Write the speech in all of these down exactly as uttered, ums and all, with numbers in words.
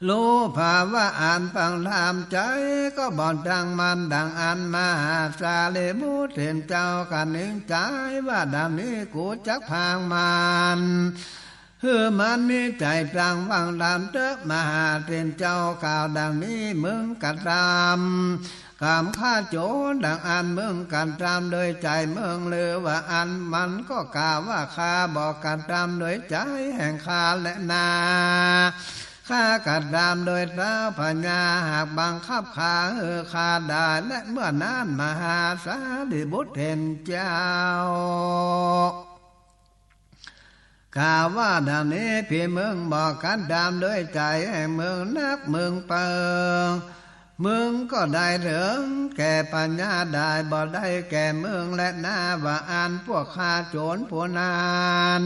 ฮู้ภาวะอันฟังธรรม ใจ๋ก็บ่ตั้งมั่น ดังอั้นมหาสารีบุตรเถรเจ้าก็นิ่งใจ๋ว่า ดังนี้กูจักพางมัน หื้อมันมีใจ๋ตั้งฟังธรรมเต๊อะ มหาเถรเจ้ากล่าวดังนี้ มึงกระทำกรรมฆ่าโจรดังอั้น มึงกระทำโดยใจ๋มึงหรือว่าอั้น มันก็กล่าวว่า ข้าบ่กระทำโดยใจ๋แห่งข้าแลนา ข้ากระทำโดยเต๊อะ พญาหากบังคับข้าหื้อฆ่าได้ และเมื่อนั้นมหาสารีบุตรเถรเจ้า กล่าวว่าดังนี้ ผีมึงบ่กระทำโดยใจ๋แห่งมึงนัก มึงเปิง มึงก็ได้เถิงแก่พญาได้ บ่ได้แก่มึงแลนา ว่าอั้น พวกฆ่าโจรผู้นั้น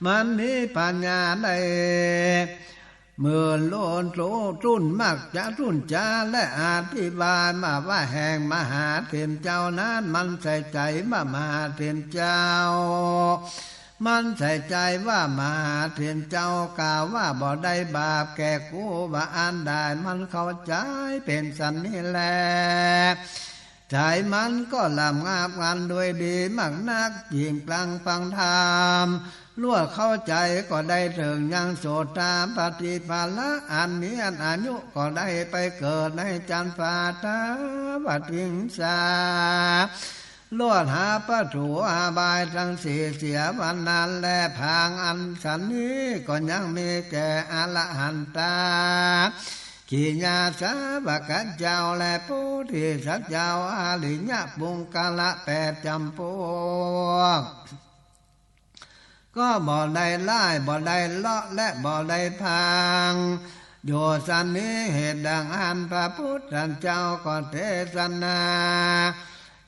มันมีพญาได้ หมื่นโลนโต ตุ้นมากจะตุ้นจา และอธิบายมาว่า แห่งมหาเถรเจ้านั้น มันใส่ใจ๋ว่ามหาเถรเจ้า มันใส่ใจ๋ว่ามหาเถรเจ้ากล่าวว่า บ่ได้บาปแก่กู ว่าอั้นได้ มันเข้าใจ๋เป๋นสันนี้แล ใจ๋มันก็ลำงับกันโดยดีมากนัก ยิ่งปรังฟังธรรม ลวดเข้าใจ๋ก็ได้เถิงยังโสดาปัตติผละ อันมีอายุก็ได้ไปเกิดในจันทร์ฟ้าทวติงสา ลวดหาปฐูอบายตังสี่เสียวันนั้นแล พางอันสันนี้ก็ยังมีแก่อรหันตา กิริยาสาวกเจ้า และโพธิสัตว์เจ้า อริยะปุคคละแปดจ๋ำปวก ก็บ่ได้ล่าย บ่ได้เลาะ และบ่ได้พาง อยู่สันนี้ เหตุดังอั้นพระพุทธเจ้าก็เตสนา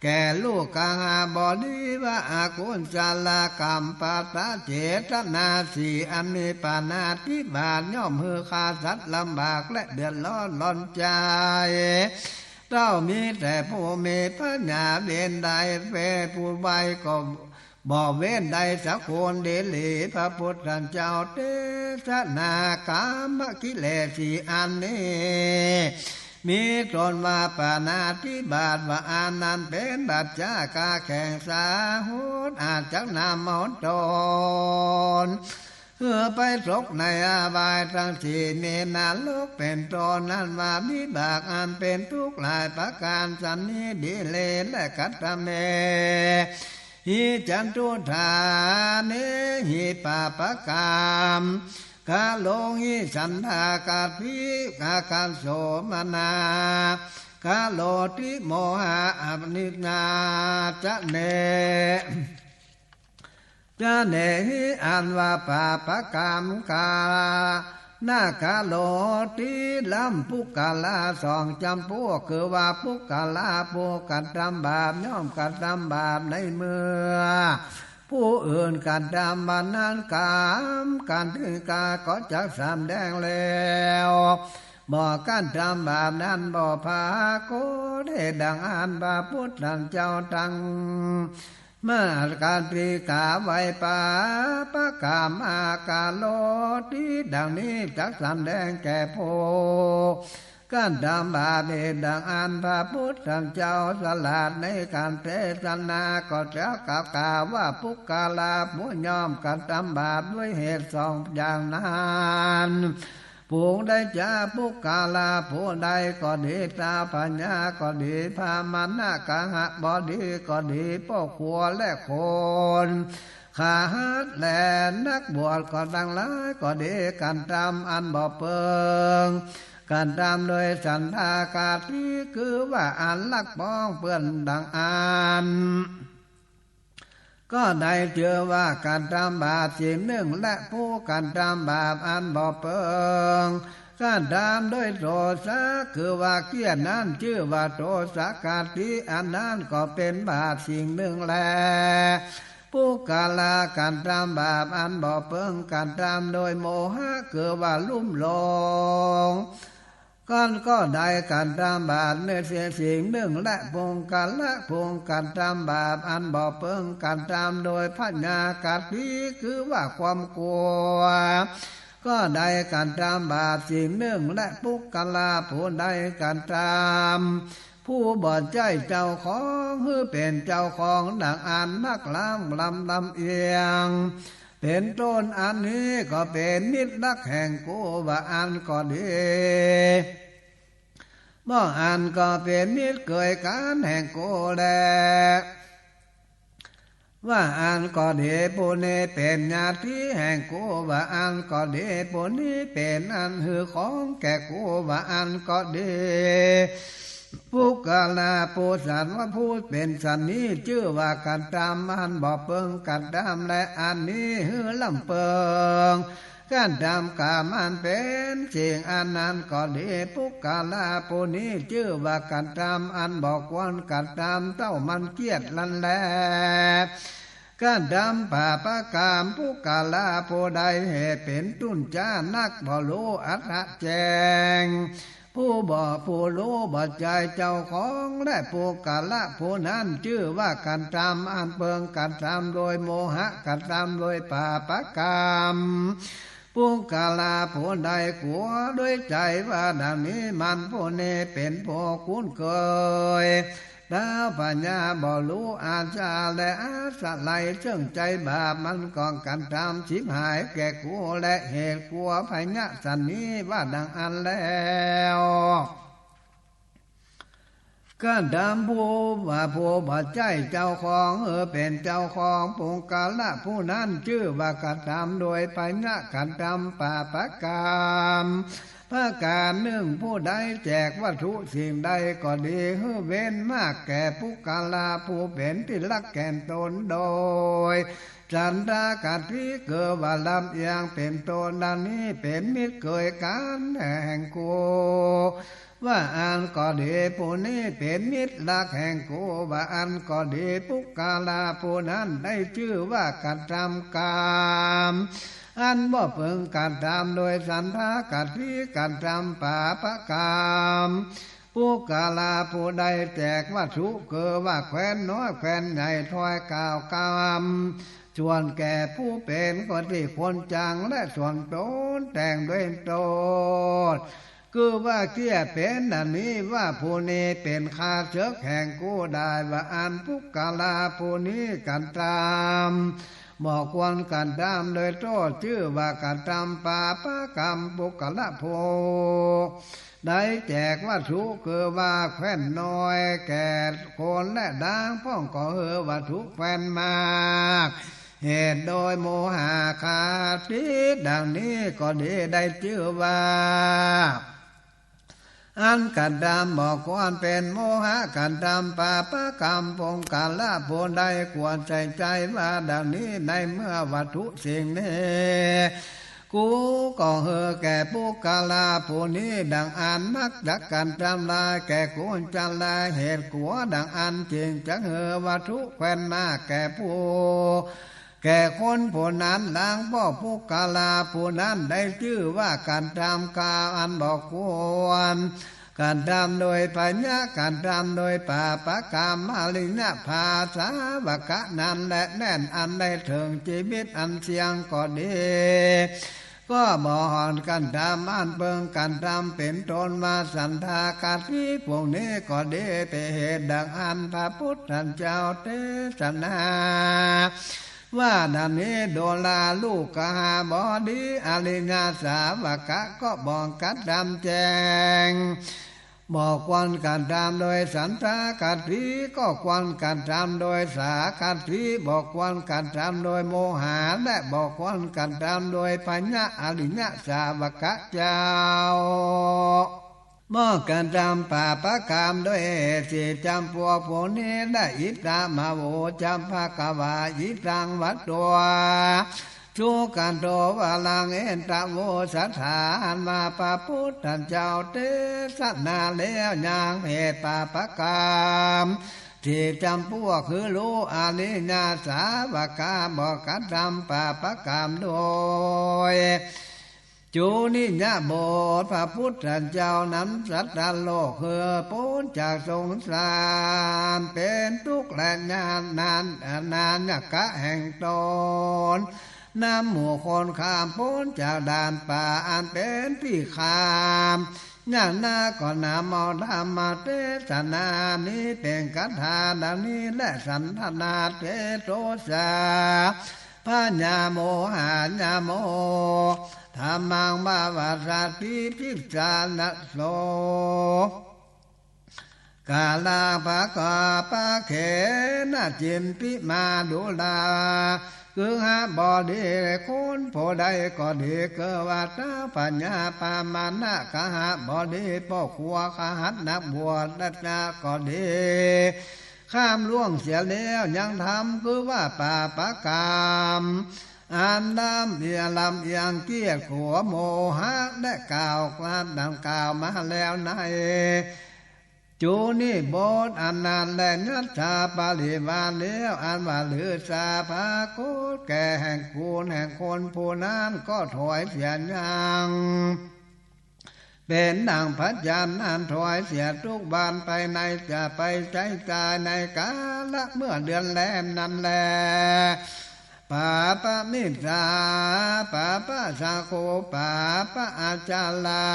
แก่ลูกกหบดีว่า อกุศลกรรมปะทะเจตนาสี่ อันมีปาณาติบาตย่อมหื้อฆ่าสัตว์ลำบากและเดือดร้อนร้อนใจ๋ เต้ามีแต่ผู้มีปัญญาเว้นได้ เวผู้ใบ้ก็บ่เว้นได้สักคน ดีหลีพระพุทธเจ้าเตสนากามกิเลสสี่อันนี้ มีต้นว่าปาณาติบาต ว่าอันนั้นเป๋นบาปจ๋ากาแข่งสาหด อาจจักนำเอาตน หื้อไปตกในอบายตังสี่ มีนรกเป๋นต้น นั้นว่าวิบากอันเป๋นทุกข์หลายประก๋านสันนี้ ดีหลี และกัตเมหิ จัตตุทาเนหิ ปาปกรรม กะโรหิ ฉัณฑากาติ กะกะโสมนัส กะโรติ โมหะ อวิชชา จะเน จะเนหิ อันว่าปาปกรรมกา นากะโรติ ลำปุคคละสองจ๋ำปวก คือว่าปุคคละผู้กระทำบาปย่อมกระทำบาปในเมื่อ ผู้อื่นกระทำ วันนั้นกรรมกันติกาก็จักสำแดงแล้ว บ่กระทำบาปนั้นบ่ปรากฏ เหตุดังอั้นพระพุทธเจ้าตรัส มหากติกาไว้ ปาปกรรมากะโรติ ดังนี้จักสำแดงแก่ผู้กระทำบาป เหตุดังอั้นพระพุทธเจ้าสลาดในก๋านเตสนา ก็จักกล่าวว่า ปุคคละผู้ย่อมกระทำบาปด้วยเหตุสองอย่างนั้น ผู้ใดจะ ปุคคละผู้ใดก็ดี ท้าวพญาก็ดี พราหมณกหบดีก็ดี พ่อครัวและคน ขหบดี และนักบวชก็ตังหลายก็ดี กระทำอันบ่เปิง กระทำโดยฉัณฑากาติ คือว่าอันรักปองเปื้อนดังอั้น ก็ได้จื้อว่ากระทำบาปสิ่งนึ่ง และผู้กระทำบาปอันบ่เปิง กระทำโดยโทสะ คือว่าเกี้ยนนั้น จื้อว่าโทสะกาติ อันนั้นก็เป๋นบาปสิ่งนึ่งแล ปุคคละกระทำบาปอันบ่เปิง กระทำโดยโมหะ คือว่าลุ่มหลง ก็ ก็ได้กระทำบาปในสิ่งนึ่ง และปุคคละผู้กระทำบาปอันบ่เปิง กระทำโดยพยาคติ คือว่าความกั๋ว ก็ได้กระตำบาปสิ่งนึ่ง และปุคคละผู้ใดกระตำผู้บ่ใจ้เจ้าของ หื้อเป๋นเจ้าของดั่งอันนักล้ำลำลำเอียง เป๋นต้น อันนี้ก็เป๋นมิตรฮักแห่งกู บ่อั้นก็ดี บ่อั้นก็เป๋นมิตรเกยกั๋นแห่งกูแล บ่อั้นก็ดี ผู้นี้เป๋นญาติแห่งกู บ่อั้นก็ดี ผู้นี้เป๋นอันหื้อของแก่กู บ่อั้นก็ดี ปุคคละผู้สัตว์ว่าผู้เป๋นสันนี้ จื้อว่ากระตำอันบ่เปิงกระตำ และอันนี้หื้อลำเปิง กระตำก๋ามอันเป๋นสิ่งอันนั้นก็ดี ปุคคละผู้นี้จื้อว่ากระตำอันบ่ควรกระตำ เต้ามันเกียจลันแล กระตำปาปก๋าม ปุคคละผู้ใดเหตุเป๋นตุ๊นจ๊านัก บ่ฮู้อัตถะแจ้ง ผู้บ่ ผู้ฮู้บ่ใจ้เจ้าของ และปุคคละผู้นั้นจื้อว่ากระตำอันเปิงกระตำโดยโมหะ กระตำโดยปาปก๋าม ปุคคละผู้ใดกั๋วโดยใจ๋ว่าดังนี้ มันผู้นี้เป๋นผู้คุ้นเกย ท้าวพญาบ่ฮู้อาสาและอาศัย เซิ่งใจ๋บาปมันก็กระตำฉิบหายแก่กู และเหตุกั๋วพญาสันนี้ว่าดังอั้นแล้ว กระตำผู้ว่าผู้บ่ใจ้เจ้าของ หื้อเป๋นเจ้าของ ปุคคละผู้นั้นจื้อว่ากระตำโดยพญะ กระตำปาปก๋าม ประก๋านนึ่ง ผู้ใดแจกวัตถุสิ่งใดก็ดี หื้อเว้นมากแก่ปุคคละผู้เป๋นตี้ฮักแก่นตนโดยสันทะคติ คือว่าลำเอียงเป๋นต้น อันนี้เป๋นมิตรเกยกั๋นแห่งกู บ่อั้นก็ดี ผู้นี้เป๋นมิตรฮักแห่งกู บ่อั้นก็ดี ปุคคละผู้นั้นได้จื้อว่ากระตำก๋ามอันบ่เปิงกระตำโดยสันทะคติ กระตำปาปก๋าม ปุคคละผู้ใดแจกวัตถุ คือว่าแควนน้อยแควนใหญ่ ถ้อยกล่าวกำส่วนแก่ผู้เป๋นคนตี้ควรจัง และส่วนตนแต่งด้วยโต้ษ คือว่าเกี้ยเป๋นอันนี้ว่าผู้นี้เป๋นข้าเสิกแห่งกูได้ บ่อั้นปุคคละผู้นี้กระตำบ่ควรกระตำโดยโต้ษ จื้อว่ากระตำปาปก๋าม ปุคคละผู้ใดแจกวัตถุ คือว่าแควนน้อยแก่คนและดางพ่อง ก็หื้อวัตถุแควนมาก เหตุโดยโมหะคติดังนี้ก็ดี ได้จื้อว่าอันกระตำบ่ควร เป๋นโมหะกระตำปาปก๋าม ปุคคละผู้ใดควรใส่ใจ๋ว่าดังนี้ ในเมื่อวัตถุสิ่งนี้ กูก็หื้อแก่ปุคคละผู้นี้ดังอั้น นักจักกระตำลายแก่กูจักแล เหตุกั๋วดังอั้นจึ่งจักหื้อวัตถุแควนมากแก่ผู้ แก่คนผู้นั้น ลางเพราะปุคคละผู้นั้นได้จื้อว่ากระตำก๋ามอันบ่ควรกระตำโดยพญะ กระตำโดยปาปก๋าม อริยะพาสาวกะนั้น และแม่นอันได้เถิงจีวิตอันเสี้ยงก็ดี ก็บ่ห่อนกระตำอันเปิงกระตำ เป๋นต้นว่าสันทะคติพวกนี้ก็ดี เป๋นเหตุดังอั้นพระพุทธเจ้าเตสนา ว่าดังนี้ ดูราลูกขหบดี อริยสาวกะก็บ่กระตำแจ้ง บ่ควรกระตำโดยสันทะคติ ก็ควรกระตำโดยสาคติ บ่ควรกระตำโดยโมหะ และบ่ควรกระตำโดยพญะ อริยสาวกะเจ้า บ่กระตำปาปก๋ามโดยเหตุสี่จ๋ำปวกผู้นี้ และ อิทัง มะ โว จะ ภะคะวา อิทัง วะ โต สุขะ โต วะ รัง เอ ตะ โว สะ ถา อันว่าพระพุทธเจ้าเตสนาแล้วยังเหตุปาปก๋ามสี่จ๋ำปวก คือลูกอริยสาวกะบ่กระตำปาปก๋ามโดย จุนิยบท พระพุทธเจ้านั้นสัตว์โลกหื้อป๊นจากสงสาร เป๋นตุ๊กข์และยานนาน อนาญากะแห่งตน นำหมู่คนข้ามป๊นจากด่านป่าอันเป๋นตี้ข้ามยากนัก ก็นำเอาธรรมเตสนานี้เป๋นคาถาดังนี้แล สันทนาเตโสสา พยาโมหายาโม ธัมมัง วาวัสสะติ ภิกขณะโส กาลา ปะกา ปะเขนะ จิมปิมา ดุรา กฤหบดี คนผู้ใดก็ดี คือว่าเต๊าพญาปามานะ คหบดี ป้อครัวขหัสถ์นักบวช และจะก็ดี ข้ามล่วงเสียแล้ว ยังทำคือว่าปาปกรรม อันลำเอียง ลำเอียงเกียจขัวโมหะ และกล่าวกลับดังกล่าวมาแล้วในจุนิบทอันนั้นแล ยัสสา ปริวาเร อันว่าฤๅษาภาโคตแก่แห่งกูลแห่งคนผู้นั้นก็ถอยเสียยัง เป๋นดังพระจันทร์อันถอยเสียทุกวันไปใน จะไปใจ๊จ่ายในกาละเมื่อเดือนแรมนั้นแล ปาปะมิสสา ปาปะสาโค ปาปะอาจารา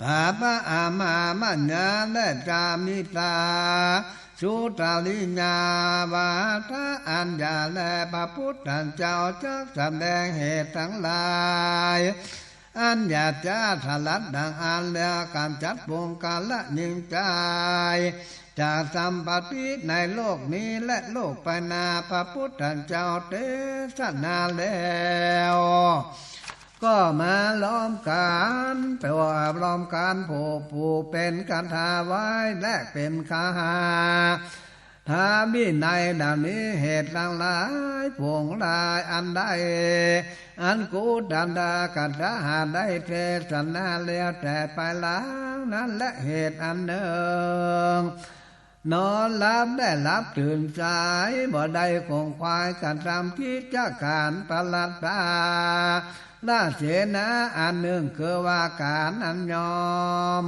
ปาปะอามามัญญา และจามิตา สุตริยา วาทะอันหยาบแล พระพุทธเจ้าจักแสดงเหตุทั้งหลาย อันหยาบจ๊าสลัดดังอันแล้ว กำจัดปุคคละหญิงจาย จากสัมปติในโลกนี้และโลกไปหน้า พระพุทธเจ้าเตสนาแล้ว ก็มาล้อมกัน ตัวล้อมกันผู้ ผู้เป๋นคาถาไว้ และเป๋นคาถาวินัยดังนี้ เหตุทั้งหลายปวงหลายอันใด อันกุตตะกัตถะหาได้เตสนาแล้วแต่ไปหลังนั้น และเหตุอันนึ่ง นอนหลับได้หลับตื่นสาย บ่ได้ขงขวายกระทำกิจก๋านประหลาดตา ละเสนาอันนึ่ง คือว่าก๋านอันย่อม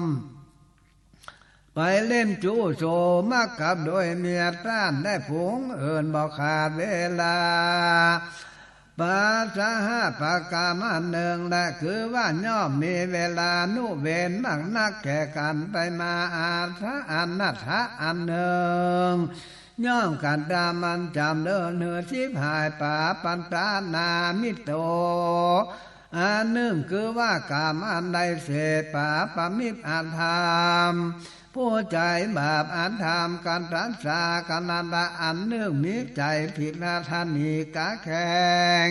ไปเล่นจู้โสมกับโดยเมียต้านและฝูงอื่นบ่ขาดเวลา ปาสหะปะกรรมอันนึ่ง และคือว่าย่อมมีเวลานุเวรมากนักแก่กันไปมา อาทะอนัตถะอันนึ่ง ย่อมกระทำอันจำเริญหื้อฉิบหาย ปาปัตตานามิโต อันนึ่งคือว่ากรรมอันได้เสพปาปมิตรอธรรม ผู้ใจ๋บาปอธรรม กัตถัสสะ กัณฑะอันนึ่งมีใจ๋ผิดละถนีกาแข่ง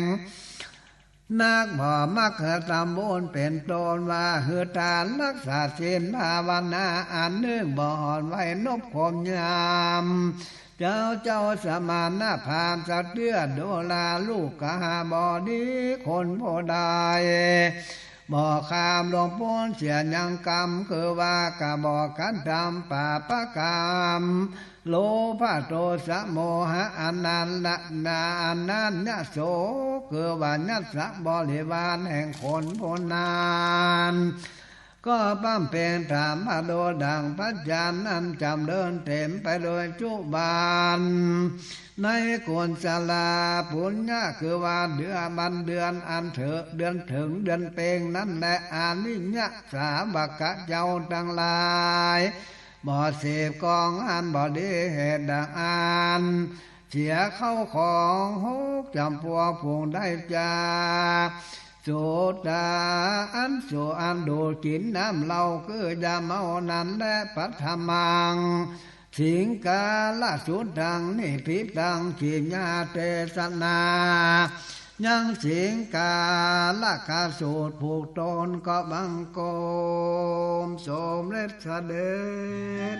นักบ่มักหื้อทำบุญเป๋นต้นว่าหื้อตานรักษาศีลภาวนาอันนึ่งบ่หอนไหวนบข่มยำ เจ้า เจ้าสมณพราหมณ์สักเตื้อ ดุรา ลูกขหบดี คนผู้ใด บ่ข้ามล่วงป๊นเสียยังกรรม คือว่ากระบ่กระทำปาปกรรม โลภะโทสะโมหะอันนั้นละ นาอันนั้นยะโส คือว่ายัสสะบริวารแห่งคนผู้นั้น ก็บำเพ็ญธรรมโดยดังพระจันทร์นั้นจำเริญเต๋มไปโดยจุบัน ในกุศลปุญญะ คือว่าเดือนวันเดือนอันเถิง เดือนเถิงเดือนเพ็งนั้นแล อริยสาวกะเจ้าตังหลาย บ่เสพของอันบ่ดี เหตุดังอั้น เสียเข้าของหกจ๋ำปวก ผู้ใดจะ สุรา อันสูบอันดูดกิ๋นน้ำเหล้า คือยาเมานั้นแล ปัทถะมัง สิงคาละสุตตัง นิฏฐิตัง กิริยาเตสนา ยังสิงคาละกสูตรผูกตน ก็บังคมสมเร็จเสด็จ